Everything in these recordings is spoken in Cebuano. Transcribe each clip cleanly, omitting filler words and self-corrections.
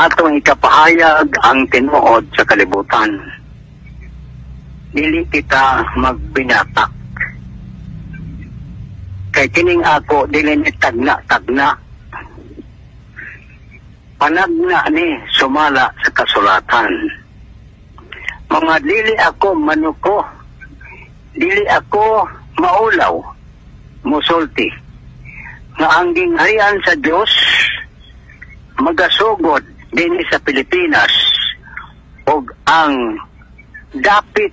Atong ikapahayag ang tinuod sa kalibutan. Dili kita magbinatak. Kay kining ako dili ni tagna-tagna. Panagna ni sumala sa kasulatan. Mga dili ako manuko, dili ako maulaw, musulti nga ang gingharian sa Dios magasugod dinhi sa Pilipinas og ang dapit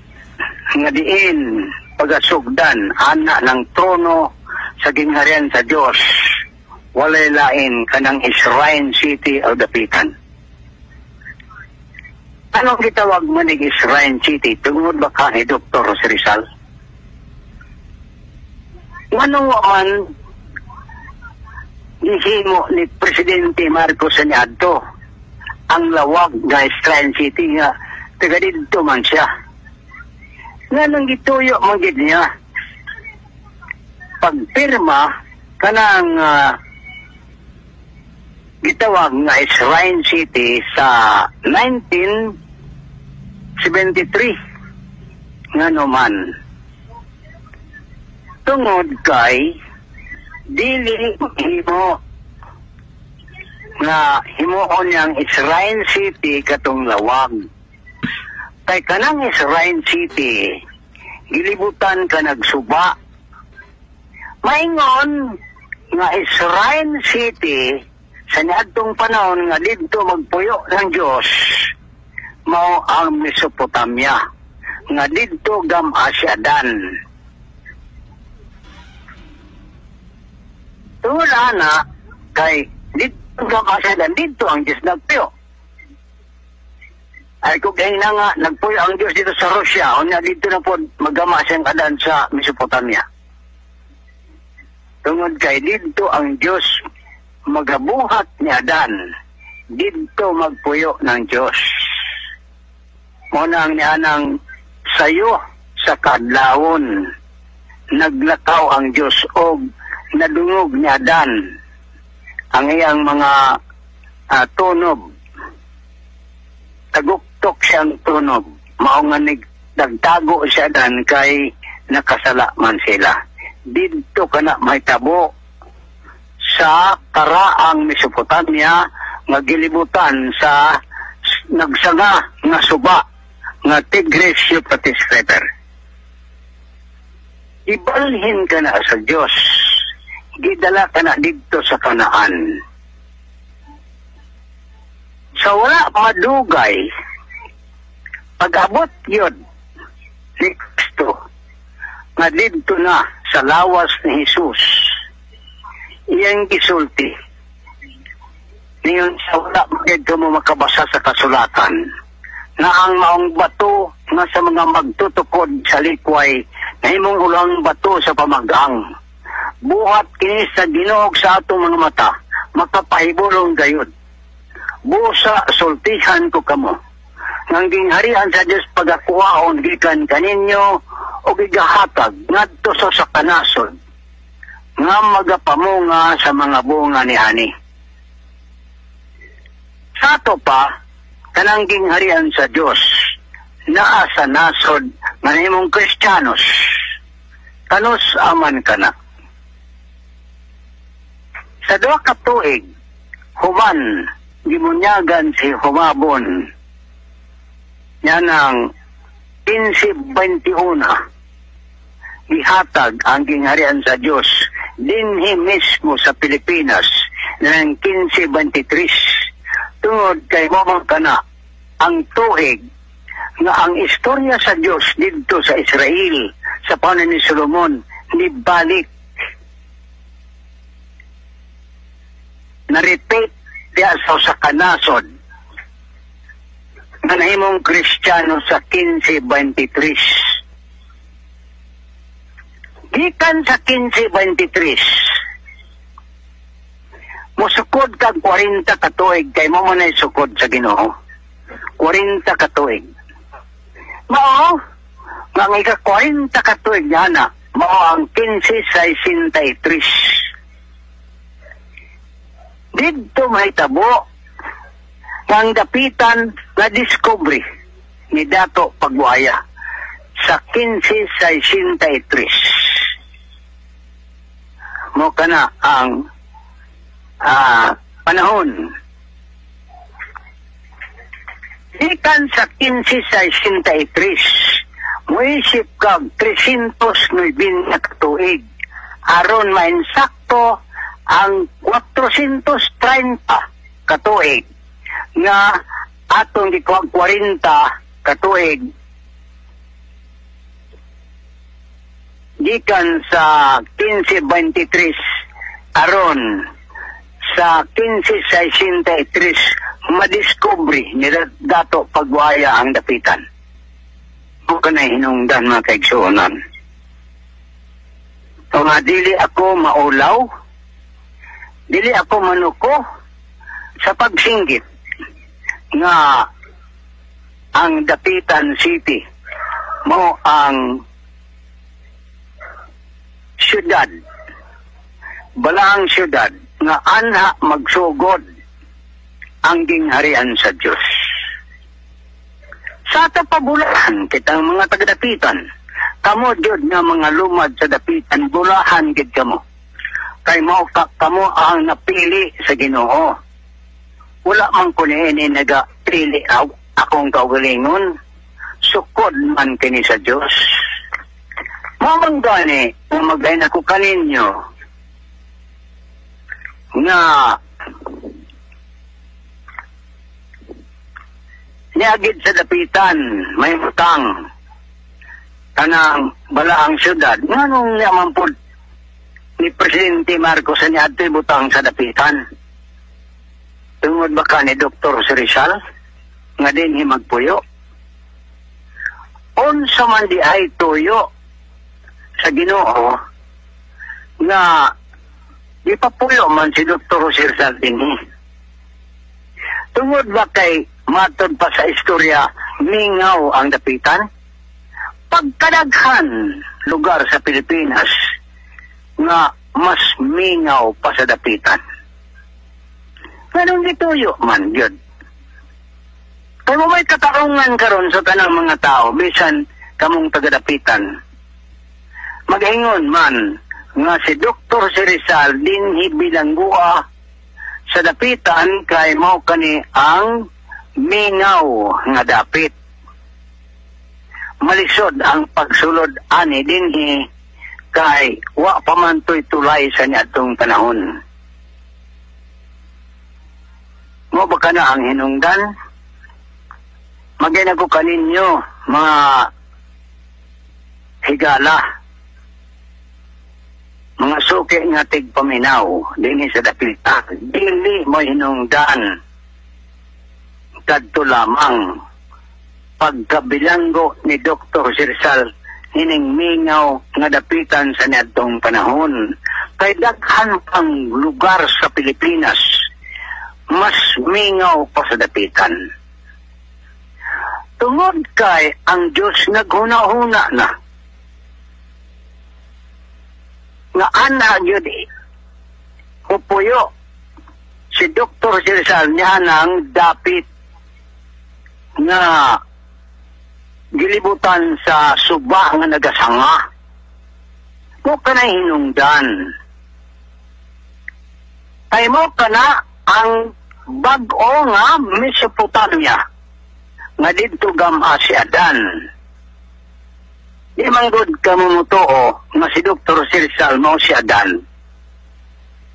nga diin pagasugdan ana ng trono sa gingharian sa Dios walay lain kanang Shrine City o dapitan. Anong gitawag man ni Shrine City? Tungod ba ka ni Dr. Jose Rizal? Ngano man gihimo ni Presidente Marcos sa niadto ang Laoag nga Shrine City nga taga didto man siya? Nganong gituyo man gid niya pagpirma kanang gitawag nga Shrine City sa 1973? Ngano man? Tungod kay dili himo nga himuon niyang Shrine City katong Laoag. Kay kanang Shrine City gilibutan ka nagsuba. Maingon nga Shrine City sa niadtong panahon nga didto magpuyo ng Dios mao ang Mesopotamia nga didto gam-a si Adan. Tungod ana kay didto gam-a si Adan, didto ang Dios nagpuyo. Ay kung kaya na nga nagpuyo ang Dios dito sa Russia, unya didto na po magama siyang Adan sa Mesopotamia. Tungod kay didto ang Dios magabuhat ni Adan, didto magpuyo ng Dios. Muna ang nianang sayo sa kadlawon, naglakaw ang Dios og nadungog ni Adan ang iyang mga tunob. Taguktok siyang tunob. Mao nga nagtago si Adan kay nakasala man sila. Didto ka na mahitabo sa karaang Mesopotamia nga gilibutan sa nagsanga nga suba nga Tigris Euphrates River. Ibalhin ka na sa Dios, gidala ka na didto sa Kanaan. Sa wala madugay, pag-abot yun ni Kristo nga didto na sa lawas ni Jesus, iyang gisulti niyon sa wala maged mo makabasa sa kasulatan na ang maong bato nga sa mga magtutukod sa likway nahimong ulang bato sa pamagang. Buhat kini sa Ginoo sa atong mga mata, makapahibulong gayud. Busa sultihan ko kamo nang gingharian sa Dios pagakuhaon gikan kaninyo o gigahatag ngadto sa kanasod nga magapamunga sa mga bunga ni ani. Sa ato pa, kanang gingharian sa Dios naa sa nasod nga nahimong Kristiyanos, kanus aman kana. Sa 2 ka tuig, human gimunyagan si Humabon niya ng 1521, gihatag ang gingharian sa Dios dinhi mismo sa Pilipinas ng 1523. Tungod kay momang kana ang tuig nga ang istorya sa Dios didto sa Israel sa panahon ni Solomon nibalik, na-repeat diya sa kanasod nga nahimong Kristiyano sa 1523. Gikan sa 1523, musukod kag 40 ka tuig kay mo man ay sukod sa Ginoo. 40 ka tuig. Mao nga ang ika 40 ka tuig niya na, mao ang 1563. Didto mahitabo Ang Dapitan na discovery ni Dato Pagbuaya sa 1563. Mo kana ang panahon. Gikan sa 1563, muisip kag 309 na katuig aron mainsakto ang 430 katuig nga atong gikuha 40 katuig gikan sa 1523 aron sa 1563 madiskubre ni Dato Pagbuaya ang Dapitan. Mo kanay hinungdan, mga kaigsuonan. So nga dili ako maulaw, dili ako manuko sa pagsinggit nga ang Dapitan City mo ang syudad, balaang syudad nga anha magsugod ang gingharian sa Diyos. Sa tapabulahan kitang mga tagadapitan, kamo jud nga mga lumad sa Dapitan, bulahan gid kamo. Kay mao ka kamo ang napili sa Ginoo. Wala man ko niini nagapili akong kaugalingon, sukod man kini sa Dios. Mao man gani magayon ako kaninyo nga niagid sa Dapitan may butang kanang balaang syudad. Nganong niya man po ni Presidente Marcos sa niadto'y butang sa Dapitan? Tungod ba ka ni Dr. Rizal nga dinhi magpuyo? Unsa man di ay tuyo sa Ginoo nga gipapuyo man si Dr. Rizal dinhi? Tungod ba kay matod pa sa istorya mingaw ang Dapitan? Pagkadaghan lugar sa Pilipinas nga mas mingaw pa sa Dapitan. Ganun gituyo man yun. Kaya mo may katarungan karon sa tanang mga tao, bisan kamong tagadapitan. Maghingon man nga si Dr. Rizal dinhi bilanggua sa Dapitan kay mao kani ang mingaw nga dapit. Malisod ang pagsulod ani dinhi kay wa pa man to'y tulay sa niadtong panahon. Mo ba ka na ang hinungdan? Magay ko kaninyo mga higala, mga suki nga tigpaminaw dinhi sa Dapitan. Dili mo hinungdan kadto lamang pagkabilanggo ni Dr. Rizal hining mingaw nga Dapitan sa niadtong panahon. Kay daghan pang lugar sa Pilipinas mas mingaw pa sa Dapitan. Tungod kay ang Diyos naghuna-huna na nga ana gyud hupuyo si Dr. Rizal niya nang dapit nga gilibutan sa suba nga nagasanga. Mo ka na hinungdan. Kay mo ka na ang bag-o nga Mesopotamia nga didto gama si Adan. Di man gud kamo motoo nga si Dr. Rizal mao si Adan.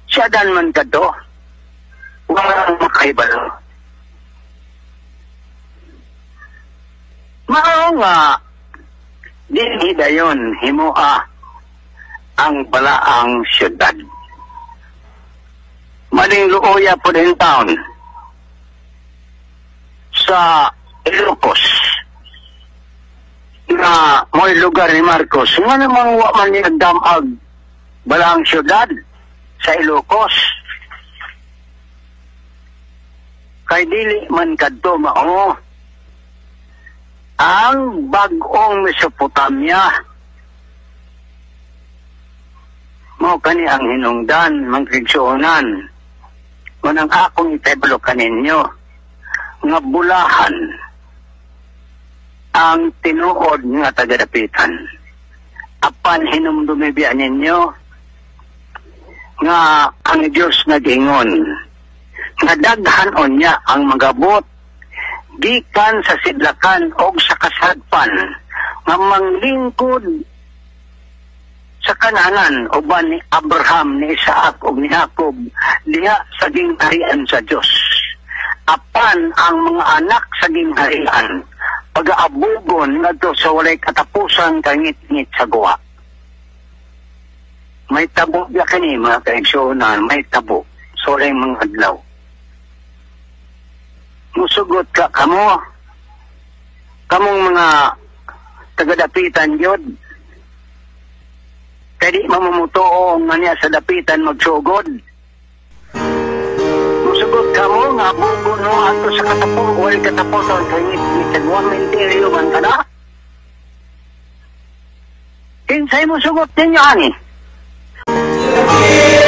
Si Adan man kadto, wala makahibalo. Mao nga dinhi dayon himoa ang balaang syudad. Maning luoya po din town sa Ilocos na mo'y lugar ni Marcos. Nga namang wa man niya damag balaang syudad sa Ilocos. Kay dili man kadto mao ang bag-ong Mesopotamia. Mao kani ang hinungdan, mangkigsuonan. Manang akong iteblo kaninyo. Nga bulahan ang tinuod nga tagadapitan. Apan hinumdumi biya ninyo nga ang Diyos nag-ingon nga daghan unya ang magabot gikan sa sidlakan og sa kasadpan nga manglingkod sa kananan uban ni Abraham, ni Isaac ug ni Jacob diha sa gingharian sa Dios. Apan ang mga anak sa gingharian pagaabugon ngadto sa walay katapusan kangitngit sa guwa. May tabo biya kini, mga kaigsuonan, may tabo sa walay mga adlaw. Musugot ka kamo, kamong mga tagadapitan yun, kaya di mamumutuo nga niya sa dapitan magsugod. Musugot ka mo nga bugo no ato sa walay katapusan kangitngit sa guwa, menteryo man ka na. Kinsay mo sugot ninyo ani? To the